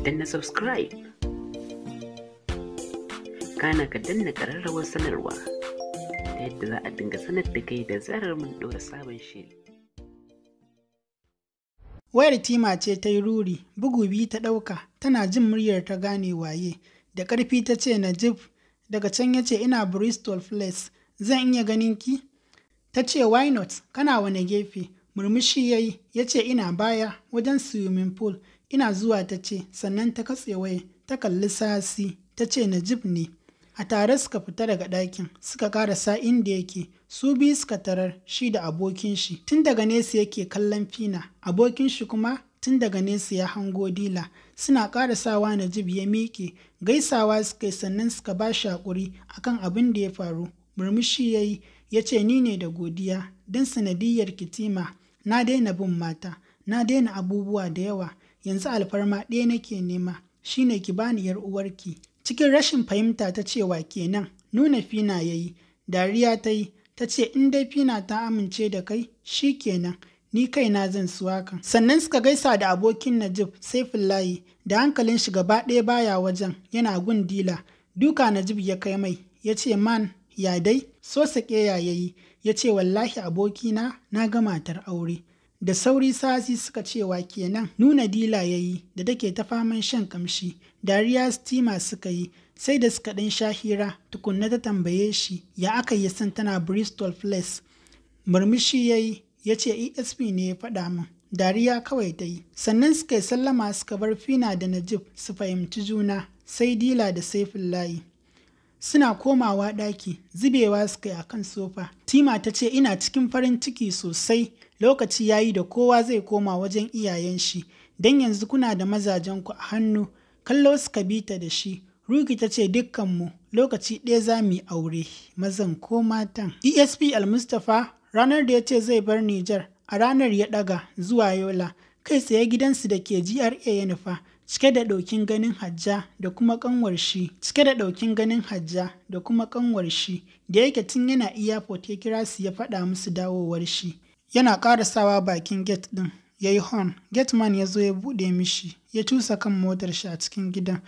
Danna subscribe, kana ka danna ƙararrawar sanarwa, ta yadda za a dinga sanar da kai da zarar mun ɗora sabon shiri. Wayar Tima ce ta yi ruri, bugu biyu ta ɗauka, tana jin muryar ta gane waye. Da ƙarfi ta ce, "Najib." Daga can ya ce, "Ina Bristol Place, zan iya ganin ki?" Ta ce, "Why not, kana wane gefe?" Murmushi ya yi, ya ce, "Ina baya, wajen swimming pool." "Ina zuwa," ta ce, sannan ta katse waya, ta kalli Sasi, ta ce, "Najib ne." A tare suka fita daga ɗakin, suka ƙarasa inda yake, su biyu suka tarar shi da abokin shi. Tun daga nesa yake kallon Fina, abokin shi kuma tun daga nesa ya hango Dila. Suna ƙarasawa Najib ya miƙe, gaisawa suka yi, sannan suka ba shi haƙuri akan abin da ya faru. Murmushi ya yi, ya ce, "Ni ne da godiya, don sanadiyyar Kitima na daina bin mata, na daina abubuwa da yawa, yanzu alfarma ɗaya nake nema, shine ki bani yar uwarki." Cikin rashin fahimta ta cewa kenan? Nuna Fina ya yi, dariya ta yi, ta ce, "In dai Fina ta amince da kai, shi kenan, ni kaina zan su hakan." Sannan suka gaisa da abokin Najib, Saifullahi, da hankalin shi gaba ɗaya baya wajen, yana gun Dila. Duka Najib ya kai mai, ya ce, "Man, ya dai?" So ya yi, ya ce, "Wallahi abokina, na ga matar aure." Da sauri Sasi suka cewa kenan? Nuna Dila ya yi da take ta faman shan kamshi. Dariya Stima suka yi, sai da suka ɗan sha hira tukunna ta tambaye shi ya aka yi san tana Bristol Place. Murmushi ya yi, ya ce, "Esp ne ya faɗa min." Dariya kawai ta yi. Sannan suka yi sallama, suka bar Fina da Najib su fahimci juna, sai Dila da Saifullahi. Suna komawa ɗaki, zubewa suka yi a kan sofa. Tima ta ce, "Ina cikin farin ciki sosai. Lokaci ya yi da kowa zai koma wajen iyayen shi, don yanzu kuna da mazajenku a hannu." Kallo suka bi ta da shi. Ruki ta ce, "Dukkanmu lokaci ɗaya za mu yi aure, mazan ko matan." Esp Almustapha, ranar da ya ce zai bar Nijar, a ranar ya ɗaga zuwa Yola. Kai tsaye gidansu da ke GRA ya nufa, cike da ɗaukin ganin Hajja da kuma ƙanwar shi, cike da ɗaukin ganin Hajja da kuma ƙanwar shi, da yake tun yana airport ya kira su ya faɗa musu dawowar shi. Yana ƙarasawa bakin gate ɗin, ya yi horn, gateman ya zo ya buɗe mishi, ya cusa kan motar shi a cikin gidan.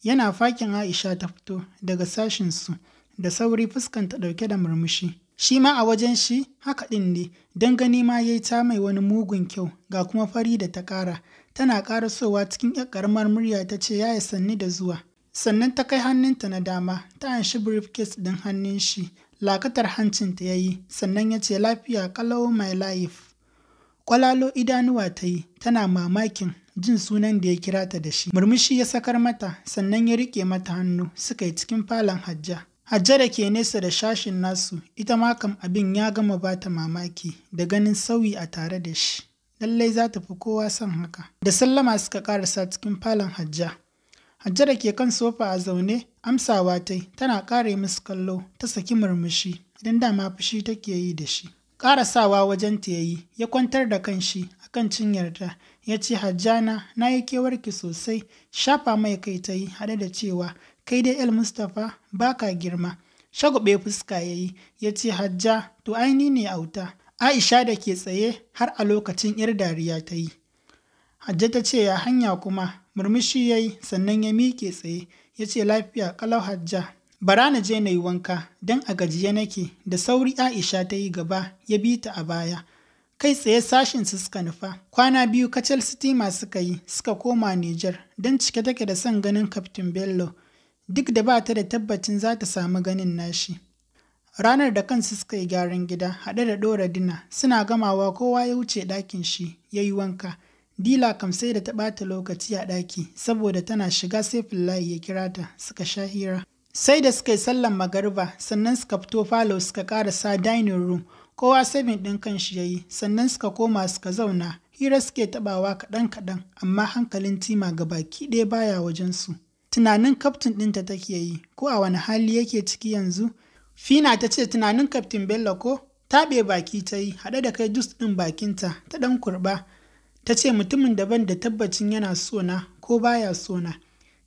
Yana fakin Aisha ta fito daga sashin su da sauri, fuskanta ɗauke da murmushi. Shi ma a wajen shi haka ɗin ne, don gani ma ya yi ta mai wani mugun kyau, ga kuma fari da ta ƙara. Tana ƙarasowa, cikin ƴar ƙaramar murya ta ce, "Yaya, sanni da zuwa." Sannan ta kai hannunta na dama ta anshi briefcase ɗin hannun shi. Lakatar hancinta ya yi, sannan ya ce, "Lafiya kalau, my life." Kwalalo idanuwa ta yi, tana mamakin jin sunan da ya kira ta da shi. Murmushi ya sakar mata, sannan ya riƙe mata hannu suka yi cikin falon Hajja. Hajja da ke nesa da shashin nasu, ita ma kam abin ya gama bata mamaki da ganin sauyi a tare da shi. Lallai za ta fi kowa son haka. Da sallama suka karasa cikin falon Hajja. Hajja da ke kan sofa a zaune, amsawa ta yi, tana ƙare musu kallo, ta saki murmushi, idan dama fushi take yi da shi. Ƙarasawa wajen ta yayi, ya kwantar da kanshi a kan cinyarta, ya ce, "Hajjana, na yi kewarki sosai." Shafa mai kai ta yi, haɗe da cewa, "Kai dai El Mustapha, ba ka girma." Shagwabe fuska ya yi, ya ce, "Hajja, to ai ni ne auta." Aisha da ke tsaye har a lokacin, yar dariya ta yi. Hajja ta ce, "Ya hanya kuma?" Murmushi ya yi, sannan ya miƙe tsaye, ya ce, "Lafiya kalau, Hajja. Bara na je na yi wanka, don a gajiye nake." Da sauri Aisha ta yi gaba, ya bi ta a baya. Kai tsaye sashin su suka nufa. Kwana 2 kacal Sitima suka yi, suka koma Nijar, don cike take da son ganin Kaftin Bello, duk da ba ta da tabbacin za ta samu ganin nashi. Ranar da kansu suka yi gyaran gida, haɗe da ɗora dinner. Suna gamawa kowa ya wuce ɗakin shi ya yi wanka. Dila kam sai da ta ɓata lokaci a ɗaki, saboda tana shiga Saifullahi ya kira ta, suka sha hira. Sai da suka yi sallan magariba sannan suka fito falo, suka ƙarasa dining room. Kowa serving ɗin kanshi ya yi, sannan suka koma suka zauna. Hira suke taɓawa kaɗan-kaɗan, amma hankalin Tima gabaki ɗaya baya wajensu. Tunanin kaftin ɗinta take yi, ko a wani hali yake ciki yanzu. Fina ta ce, "Tunanin Kaftin Bello ko?" Taɓe baki ta yi, haɗe da kai juice ɗin bakinta, ta ɗan kurɓa. Ta ce, "Mutumin daban da tabbacin yana sona ko baya sona.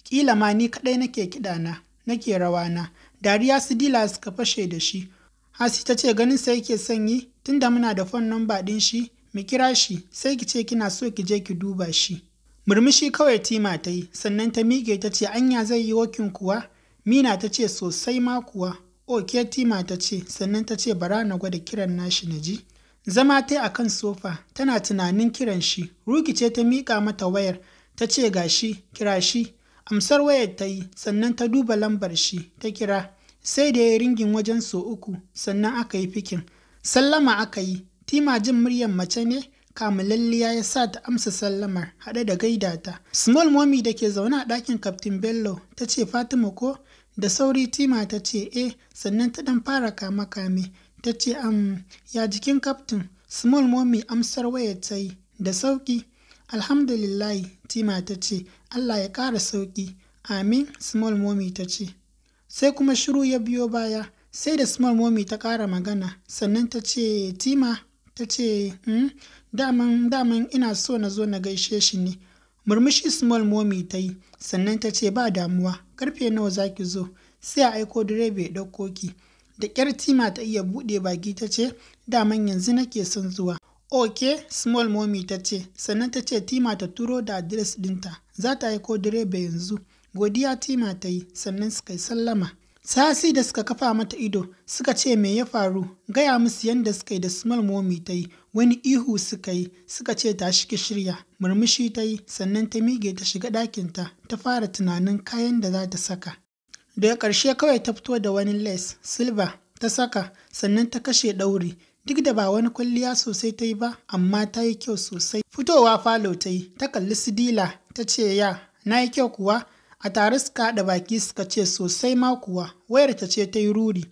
Ƙila ma ni kaɗai nake kiɗana, nake rawana." Dariya su Dila suka fashe da shi. Hasi ta ce, "Ganin sa yake son yi, tunda muna da phone number ɗin shi, mu kira shi, sai ki ce kina so ki je ki duba shi." Murmushi kawai Tima ta yi, sannan ta miƙe ta ce, anya zai yi working kuwa? Mina ta ce, sosai ma kuwa. Okay, Tima ta ce, sannan ta ce, bara na gwada kiran nashi na ji. Zama ta a kan sofa, tana tunanin kiran shi. Ruki ce ta miƙa mata wayar, ta ce, gashi, kira shi. Amsar wayar ta yi, sannan ta duba lambar shi, ta kira. Sai da ya yi ringing wajen sau uku, sannan aka yi picking. Sallama aka yi, Tima jin muryar mace ne, kamulalliya ya sa ta amsa sallamar, haɗe da gaida ta. Small Mommy da ke zaune a ɗakin Captain Bello ta ce, Fatima ko? Da sauri Tima ta ce, eh, sannan ta ɗan fara kame-kame. Ta ce, ya jikin Captain? Small Mommy amsar wayar ta yi, da sauƙi. Alhamdulillahi, Tima ta ce, Allah ya ƙara sauƙi. Amin, Small Mommy ta ce. Sai kuma shiru ya biyo baya, sai da Small Mommy ta ƙara magana, sannan ta ce, Tima, ta ce, daman ina so na zo na gaishe shi ne. Murmushi Small Mommy ta yi, sannan ta ce, ba damuwa, karfe nawa za ki zo? Sai a aiko direba ya ɗauko ki. Da ƙyar Tima ta iya buɗe baki ta ce, daman yanzu nake son zuwa. Okay, Small Mommy ta ce, sannan ta ce Tima ta turo da address ɗinta, za ta aiko direba yanzu. Godiya Tima ta yi, sannan suka yi sallama. Sasi da suka kafa mata ido, suka ce me ya faru, gaya musu yadda suka yi da Small Mommy ta yi, wani ihu suka yi, suka ce tashi ki shirya. Murmushi ta yi, sannan ta miƙe ta shiga ɗakinta, ta fara tunanin kayan da za ta saka. Daga ƙarshe kawai ta fito da wani lace silver ta saka, sannan ta kashe ɗauri. Duk da ba wani kwalliya sosai ta yi ba, amma ta yi kyau sosai. Fitowa falo ta yi, ta kalli su Dila, ta ce, ya, na yi kyau kuwa? A tare suka haɗa baki suka ce sosai ma kuwa. Wayar ta ce ta yi ruri.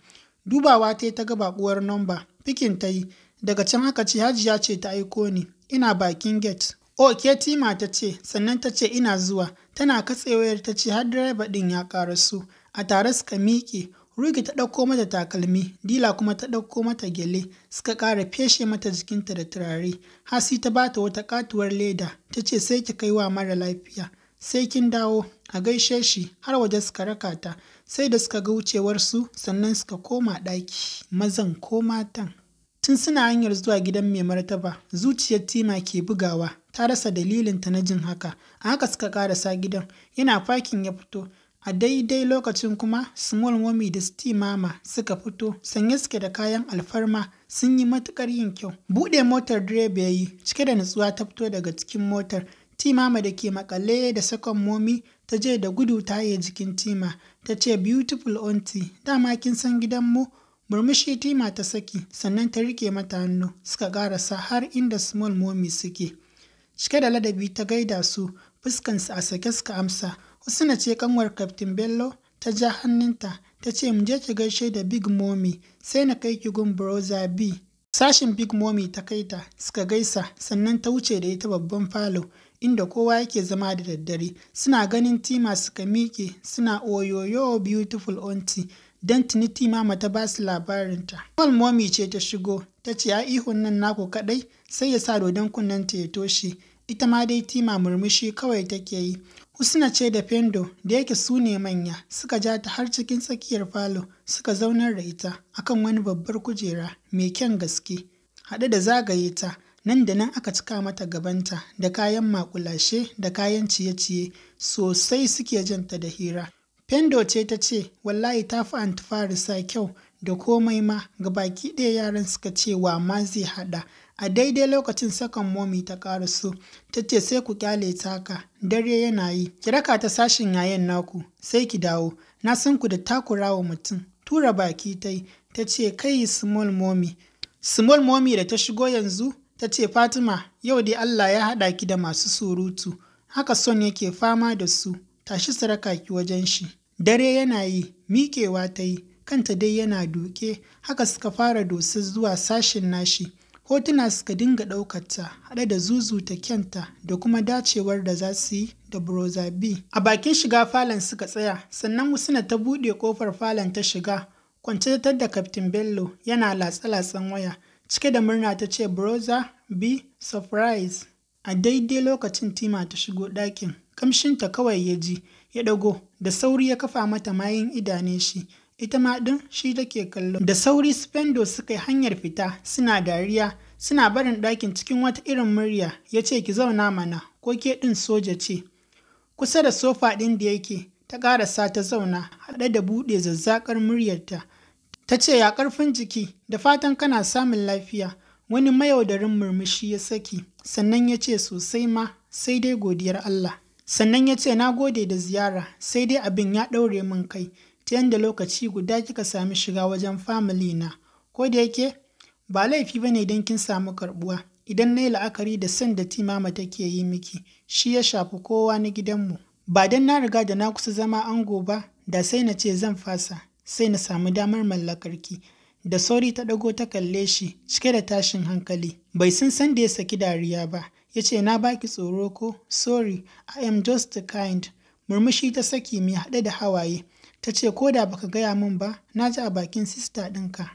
Dubawa ta yi ta ga baƙuwar namba. Picking ta yi. Daga can aka ce Hajiya ce ta aiko ni. Ina bakin gate. Okay, Tima ta ce, sannan ta ce ina zuwa. Tana katse wayar ta ce har direba ɗin ya ƙaraso. A tare suka miƙe. Ruki ta ɗauko mata takalmi, Dila kuma ta ɗauko mata gyale, suka ƙara feshe mata jikinta da turare. Hasi ta bata wata ƙatuwar leda, ta ce sai ki kai wa mara lafiya. Sai kin dawo, a gaishe shi, har waje suka raka ta, sai da suka ga wucewarsu sannan suka koma ɗaki, mazan ko matan. Tun suna hanyar zuwa gidan mai martaba, zuciyar Tima ke bugawa, ta rasa dalilinta na jin haka. A haka suka ƙarasa gidan, yana fakin ya fito. A daidai lokacin kuma Small Mommy da Mama suka fito, sanye suke da kayan alfarma, sun yi matuƙar yin kyau. Buɗe motar direba ya yi, cike da nutsuwa ta fito daga cikin motar. Timama da ke makale da Second Mommy ta je da gudu ta haye jikin Tima, ta ce, beautiful auntie, dama kin san gidanmu? Murmushi Tima ta saki, sannan ta rike mata hannu, suka ƙarasa har inda Small Mommy suke. Cike da ladabi ta gaida su, fuskansu a sake suka amsa. Husna ce kanwar Captain Bello ta ja hannunta, ta ce mu je ki gaishe da Big Mommy, sai na kai ki gun Brother B. Sashin Big Mommy ta kai ta, suka gaisa, sannan ta wuce da ita babban falo, inda kowa yake zama da daddare. Suna ganin Tima suka miƙe, suna oyoyo beautiful auntie, don tuni Tima ta ba su labarinta. Small Mommy ce ta shigo, ta ce a ihun nan naku kaɗai, sai ya sa dodon kunnenta ya toshe. Ita ma dai Tima murmushi kawai take yi. Husna ce da Pendo da yake su ne manya suka ja ta har cikin tsakiyar falo suka zaunar da ita akan wani babbar kujera mai kyan gaske. Haɗe da zagaye ta, nan da nan aka cika mata gabanta da kayan makulashe da kayan ciye-ciye, sosai suke janta da hira. Pendo ce ta ce, wallahi ta fi Aunty Farisa kyau da komai ma, baki ɗaya yaran suka ce wa ma zai haɗa. A daidai lokacin Second Mommy ta ƙaraso, ta ce sai ku kyale ta haka, dare yana yi. Ki raka ta sashin yayan naku, sai ki dawo, na san ku da takurawa mutum. Tura baki ta yi, ta ce kai Small Mommy. Small Mommy da ta shigo yanzu, ta ce Fatima, yau dai Allah ya haɗa ki da masu surutu. Haka son yake fama da su, tashi su raka ki wajen shi. Dare yana yi, miƙewa ta yi, kanta dai yana duke, haka suka fara dosa zuwa sashin nashi. Hotuna suka dinga ɗaukarta, haɗe da zuzuta kyanta da kuma dacewar da za su yi da Brother B. A bakin shiga falon suka tsaya, sannan Husna ta buɗe ƙofar falon ta shiga. Kwance ta da Captain Bello yana latsa-latsan waya. Cike da murna ta ce, Brother B, surprise. A daidai lokacin Tima ta shigo ɗakin, kamshinta kawai ya ji, ya ɗago, da sauri ya kafa mata mayin idane shi. Ita ma ɗin shi take kallo. Da sauri Spendo suka yi hanyar fita, suna dariya, suna barin ɗakin cikin wata irin murya, ya ce ki zauna mana, ko Ko ke ɗin soja ce? Kusa da sofa ɗin da yake ta ƙarasa ta zauna, haɗe da buɗe zazzaƙar muryarta. Ta ce, "Ya ƙarfin jiki? Da fatan kana samun lafiya." Wani mayaudarin murmushi ya saki, sannan ya ce, "Sosai ma, sai dai godiyar Allah." Sannan ya ce, "Na gode da ziyara, sai dai abin ya ɗaure min kai ta yadda lokaci guda kika sami shiga wajen family na. Ko da yake ba laifi ba ne don kin samu karɓuwa, idan na yi la'akari da son da Timama take yi miki, shi ya shafi kowa na gidanmu. Ba don na riga da na kusa zama ango ba, da sai na ce zan fasa, sai na samu damar mallakar ki." Da sauri ta ɗago ta kalle shi cike da tashin hankali. Bai san san da ya saki dariya ba. Ya ce, "Na baki tsoro ko? Sorry, I am just kind." Murmushi ta saki mai haɗe da hawaye. Ta ce, "Ko da baka gaya min ba, na ji a bakin sister ɗinka."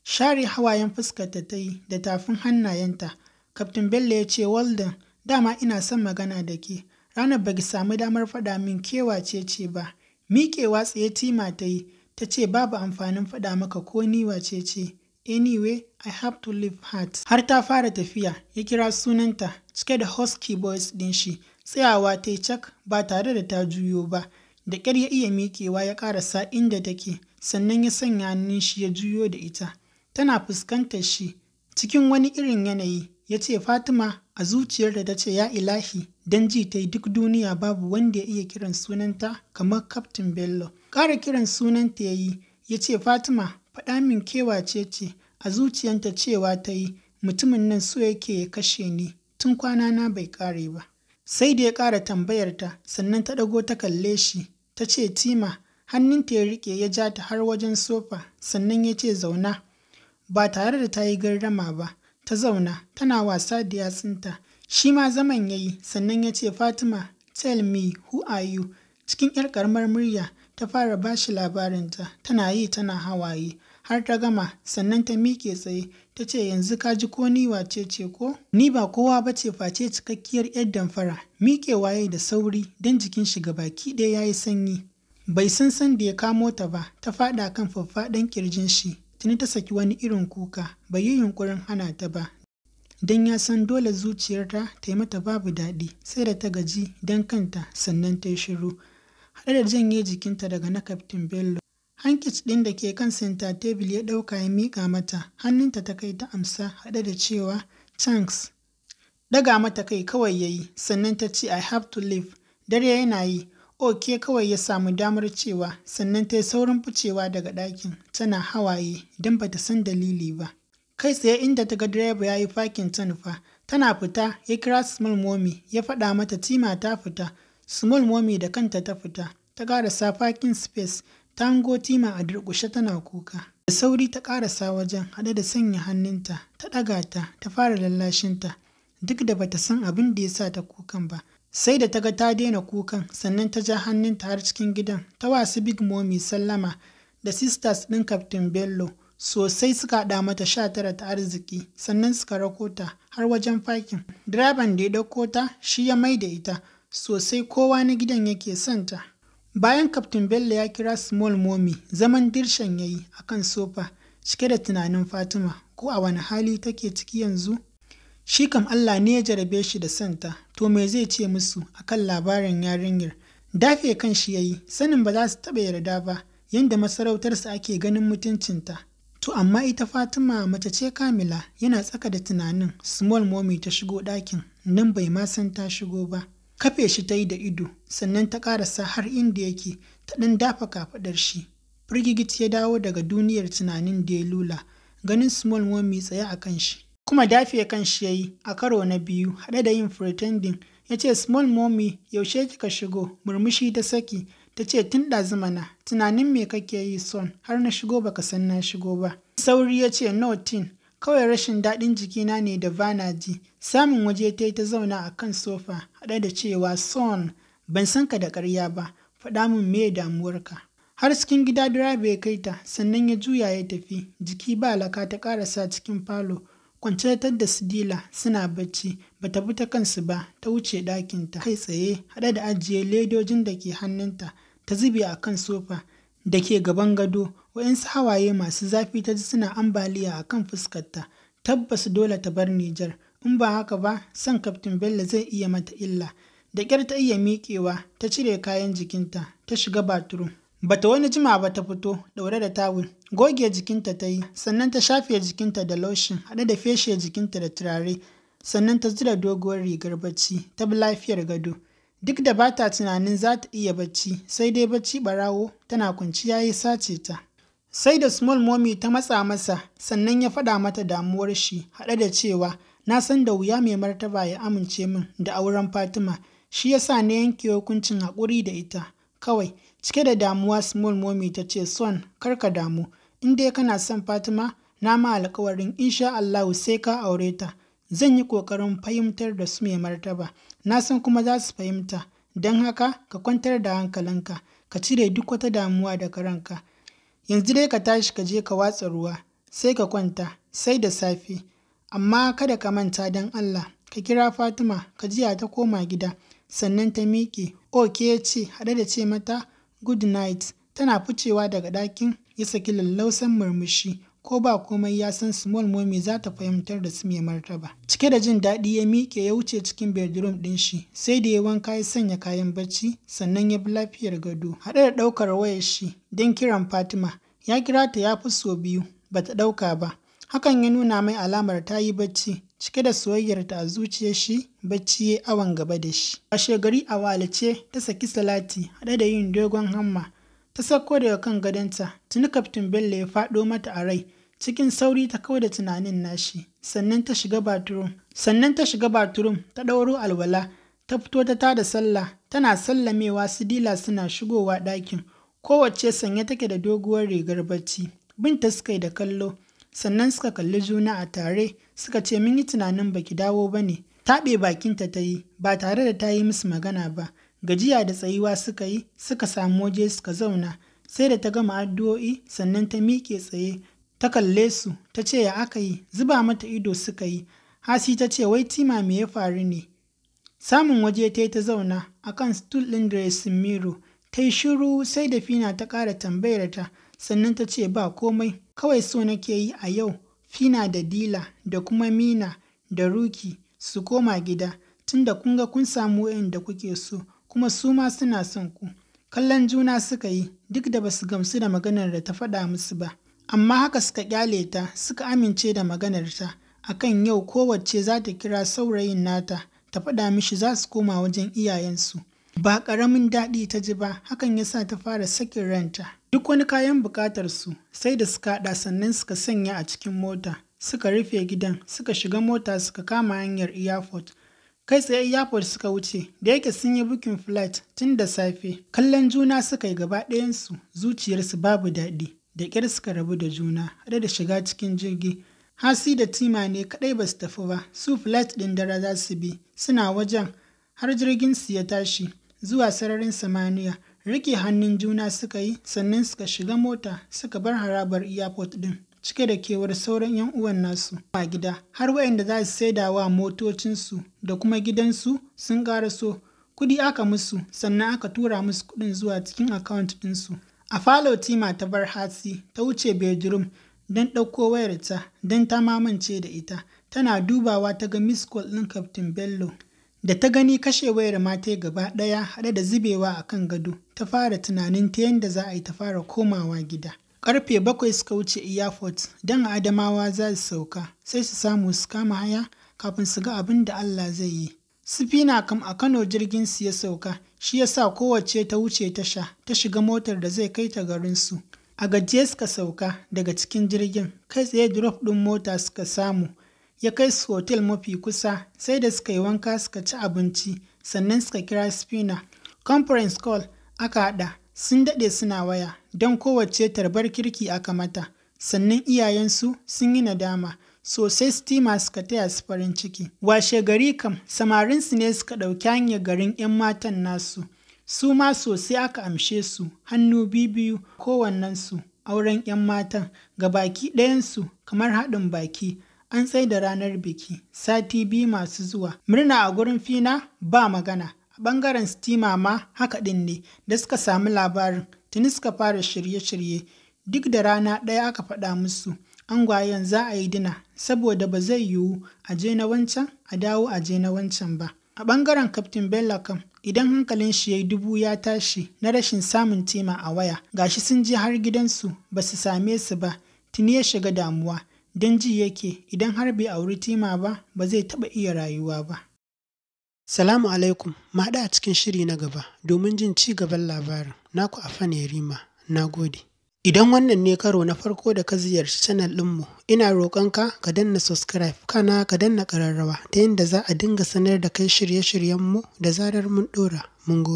Share hawayen fuskarta ta yi da tafin hannayenta. Kaftin Bello ya ce, "Well done, dama ina son magana da ke. Ranar baki samu damar faɗa min ke wace ce ba." Miƙewa tsaye Tima ta yi, ta ce, "Babu amfanin faɗa maka ko ni wace ce. Anyway, I have to leave heart." Har ta fara tafiya, ya kira sunanta cike da husky voice ɗin shi. Tsayawa ta yi cak ba tare da ta juyo ba. Da ƙyar ya iya miƙewa ya ƙarasa inda take, sannan ya sanya hannun shi ya juyo da ita. Tana fuskantar shi cikin wani irin yanayi. Ya ce, "Fatima." A zuciyarta ta ce, "Ya ilahi," don ji ta yi duk duniya babu wanda ya iya kiran sunanta kamar Kaftin Bello. Ƙara kiran sunanta ya yi, ya ce, "Fatima, faɗa min ke wace ce?" A zuciyarta cewa ta yi, "Mutumin nan so yake ya kashe ni tun kwana na bai ƙare ba." Sai da ya ƙara tambayarta, sannan ta ɗago ta kalle shi, ta ce, "Tima." Hannunta ya riƙe ya ja ta har wajen sofa, sannan ya ce, "Zauna." Ba tare da ta yi gardama ba, ta zauna tana wasa da yatsunta. Shi ma zaman ya yi, sannan ya ce, "Fatima, tell me, who are you?" Cikin 'yar ƙaramar murya ta fara ba shi labarinta, tana yi tana hawaye. Har ta gama, sannan ta miƙe tsaye, ta ce, "Yanzu ka ji ko ni wace ce ko? Ni ba kowa ba ce face cikakkiyar 'yar damfara." Miƙewa ya yi da sauri don jikin shi baki ɗaya ya yi sanyi. Bai san san da ya kamo ta ba, ta faɗa kan faffaɗan ƙirjin shi. Tuni ta saki wani irin kuka, bai yi yunƙurin hana ta ba, don ya san dole zuciyarta ta yi mata babu daɗi. Sai da ta gaji don kanta, sannan ta yi shiru, haɗe da janye jikinta daga na Kaftin Bello. Hankici ɗin da ke kan center table ya ɗauka ya miƙa mata, hannunta ta kai ta amsa haɗe da cewa, "Thanks." Ɗaga mata kai kawai ya yi, sannan ta ce, "I have to leave. Dare yana yi." "Okay," kawai ya samu damar cewa, sannan ta yi saurin ficewa daga ɗakin tana hawaye don bata san dalili ba. Kai tsaye inda ta ga direba ya yi fakin ta nufa. Tana fita ya kira Small Mommy ya faɗa mata Tima ta fita. Small Mommy da kanta ta fita. Ta ƙarasa parking space, ta hango Tima a durƙushe tana kuka. Da sauri ta ƙarasa wajen haɗe da sanya hannunta, ta ɗaga ta, ta fara lallashinta, duk da bata san abin da ya sa ta kukan ba. Sai da ta ga ta daina kukan, sannan ta ja hannunta har cikin gidan, ta wasu Big Mommy sallama da sisters ɗin Captain Bello. Sosai suka haɗa mata 19 ta arziki, sannan suka rako ta har wajen fakin. Direban da ya ɗauko ta shi ya mai da ita. Sosai kowa na gidan yake son ta. Bayan Captain Bello ya kira Small Mommy, zaman dirshan ya yi a kan sofa, cike da tunanin Fatima, ko a wani hali take ciki yanzu? Shi kam Allah ne ya jarabe shi da santa, to me zai ce musu akan labarin yarinyar? Dafe kan shi ya yi, sanin ba za su taɓa yarda ba, yadda masarautarsa ake ganin mutuncinta. To amma ita Fatima mace ce kamila. Yana tsaka da tunanin, Small Mommy ta shigo ɗakin, nan bai ma san ta shigo ba. Kafe shi ta yi da ido, sannan ta ƙarasa har inda yake, ta ɗan dafa kafaɗar shi. Firgigit ya dawo daga duniyar tunanin da ya lula, ganin Small Mommy tsaye a kan shi. Kuma dafe kan shi ya yi a karo na biyu, haɗe da yin pretending, ya ce, "Small Mommy, yaushe kika shigo?" Murmushi ta saki, ta ce, "Tun ɗazu mana." "Tunanin me kake yi, son, har na shigo baka san na shigo ba?" Sauri ya ce, "Nothing, kawai rashin daɗin jikina ne da bana ji." Samun waje ta yi ta zauna a kan sofa, haɗe da cewa, "Son, ban san ka da ƙarya ba, faɗa min me damuwarka." Har cikin gida direba ya kai ta, sannan ya juya ya tafi. Jiki ba laka ta ƙarasa cikin falo. Kwance da Sidila suna bacci, bata bi ta kansu ba, ta wuce ɗakinta kai tsaye, haɗe da ajiye ledojin da ke hannunta, ta zube a kan sofa da ke gaban gado. Wa'insu hawaye masu zafi ta ji suna ambaliya a kan fuskarta. Tabbas dole ta bar Nijar. In ba haka ba, son Kaftin Bello zai iya mata illa. Da ƙyar ta iya miƙewa, ta cire kayan jikinta, ta shiga bathroom. Bata wani jima ba ta fito, ɗaure da tawul. Goge jikinta ta yi, sannan ta shafe jikinta da lotion, haɗe da feshe jikinta da turare. Sannan ta zura doguwar rigar bacci, ta bi lafiyar gado. Duk da ba ta tunanin za ta iya bacci, sai dai bacci ɓarawo tana kwanciya ya sace ta. Sai da Small Mommy ta matsa masa, sannan ya faɗa mata damuwar shi, haɗe da cewa, na san da wuya mai martaba ya amince min da auren Fatima, shi yasa na yanke hukuncin haƙuri da ita. Kawai, cike da damuwa Small Mommy ta ce, son, kar ka damu, in dai kana son Fatima, na ma alƙawarin insha Allahu sai ka aure ta. Zan yi ƙoƙarin fahimtar da su mai martaba, na san kuma za su fahimta, don haka ka kwantar da hankalinka, ka cire duk wata damuwa daga ranka. Yanzu dai ka tashi ka je ka watsa ruwa, sai ka kwanta, sai da safe. Amma kada ka manta don Allah, ka kira Fatima, ka jiya ta koma gida. Sannan ta miƙe, okay ya ce, haɗe da ce mata good night. Tana ficewa daga ɗakin, ya saki lallausan murmushi. Ko ba komai ya san Small Mommy za ta fahimtar da su mai martaba. Cike da jin daɗi ya miƙe ya wuce cikin bedroom ɗin shi, sai da ya wanka ya sanya kayan bacci, sannan ya bi lafiyar gado. Haɗe da ɗaukar wayar shi don kiran Fatima, ya kira ta ya fi sau biyu, ba ta ɗauka ba. Hakan ya nuna mai alamar ta yi bacci, cike da soyayyarta a zuciyar shi, bacci ya awon gaba da shi. Washe gari a walace ta saki salati, haɗe da yin dogon hamma. Ta sauko daga kan gadonta, tuni Kaftin Bello ya faɗo mata a rai. Cikin sauri ta kau da tunanin nashi, sannan ta shiga bathroom. Sannan ta shiga bathroom, ta ɗauro alwala, ta fito ta tada sallah, tana sallamewa su Dila suna shigowa ɗakin. Kowacce sanye take da doguwar rigar bacci. Binta suka yi da kallo, sannan suka kalli juna a tare, suka ce mun yi tunanin baki dawo ba ne. Taɓe bakinta ta yi, ba tare da ta yi musu magana ba. Gajiya da tsayuwa suka yi, suka samu waje suka zauna. Sai da ta gama addu'o'i, sannan ta miƙe tsaye, ta kalle su, ta ce ya aka yi, zuba mata ido suka yi. Hasi ta ce wai Tima me ya faru ne? Samun waje ta yi ta zauna a kan stool ɗin dressing mirror. Ta yi shiru sai da Fina ta ƙara tambayar ta, sannan ta ce ba komai, kawai so nake yi a yau Fina da Dila da kuma Mina da Ruki su koma gida, tunda kun ga kun samu wa'inda kuke so, kuma su ma suna son ku. Kallon juna suka yi, duk da basu gamsu da maganar da ta faɗa musu ba. Amma haka suka ƙyale ta, suka amince da maganarta, akan yau kowacce za ta kira saurayin nata, ta faɗa mishi za su koma wajen iyayensu. Ba ƙaramin daɗi ta ji ba, hakan ya sa ta fara sakin ranta. Duk wani kayan buƙatarsu sai da suka haɗa sannan suka sanya a cikin mota, suka rufe gidan, suka shiga mota suka kama hanyar airport. Kai tsaye airport suka wuce, da yake sun yi booking flight tun da safe. Kallon juna suka yi gaba ɗayansu, zuciyarsu babu daɗi. Da ƙyar suka rabu da juna, haɗe da shiga cikin jirgi. Hasi da Tima ne kaɗai ba su tafi ba, su flight ɗin dare za su bi, suna wajen har jirgin su ya tashi zuwa sararin samaniya. Rike hannun juna suka yi, sannan suka shiga mota suka bar harabar airport ɗin, cike da kewar sauran 'yan uwan nasu. A gida, har waɗanda za su saida wa motocinsu da kuma gidansu sun ƙaraso. Kuɗi aka musu, sannan aka tura musu kuɗin zuwa cikin account ɗinsu. A falo Tima ta bar Hasi, ta wuce bedroom don ɗauko wayarta don ta mamance da ita. Tana dubawa ta ga miss call ɗin Captain Bello. Da ta gani kashe wayar ma ta gaba ɗaya haɗe da zubewa a kan gado, ta fara tunanin ta yadda za a yi ta fara komawa gida. Karfe 7 suka wuce airport don a Adamawa za su sauka, sai su samu su kama haya kafin su ga abin da Allah zai yi. Su Fina kam a Kano jirgin su ya sauka, shi ya sa kowacce ta wuce tasha, ta shiga motar da zai kai ta garinsu. A gajiye suka sauka daga cikin jirgin, kai tsaye drop ɗin mota suka samu, ya kai su hotel mafi kusa, sai da suka yi wanka suka ci abinci, sannan suka kira Spina. Conference call aka haɗa, sun daɗe suna waya, don kowacce tarbar kirki aka mata. Sannan iyayensu sun yi nadama, sosai Stima suka taya su farin ciki. Washe gari kam, samarinsu ne suka ɗauki hanyar garin 'yan matan nasu. Su ma sosai aka amshe su, hannu biyu kowannensu auren 'yan matan, ga baki ɗayansu kamar haɗin baki. An tsaida ranar biki, sati 2 masu zuwa. Murna a gurin Fina ba magana. A ɓangaren Stima ma haka ɗin ne, da suka sami labarin, tuni suka fara shirye-shirye. Duk da rana ɗaya aka faɗa musu, Angwayen za a yi dina saboda ba zai yiwu a je na wancan a dawo a je na wancan ba. A ɓangaren Captain Bello kam, idan hankalin shi ya yi dubu ya tashi na rashin samun Tima a waya, gashi sun je har gidansu ba su same su ba, tuni ya shiga damuwa, don ji yake idan har bai auri Tima ba, ba zai taɓa iya rayuwa ba. Salamu alaikum, mu haɗu a cikin shiri na gaba domin jin ci gaban labarin. Naku Afan Yarima, na gode. Idan wannan ne karo na farko da ka ziyarci channel ɗinmu, ina roƙonka ka danna subscribe kana ka danna ƙararrawa ta yadda za a dinga sanar da kai shirye-shiryenmu da zarar mun ɗora. Mun gode.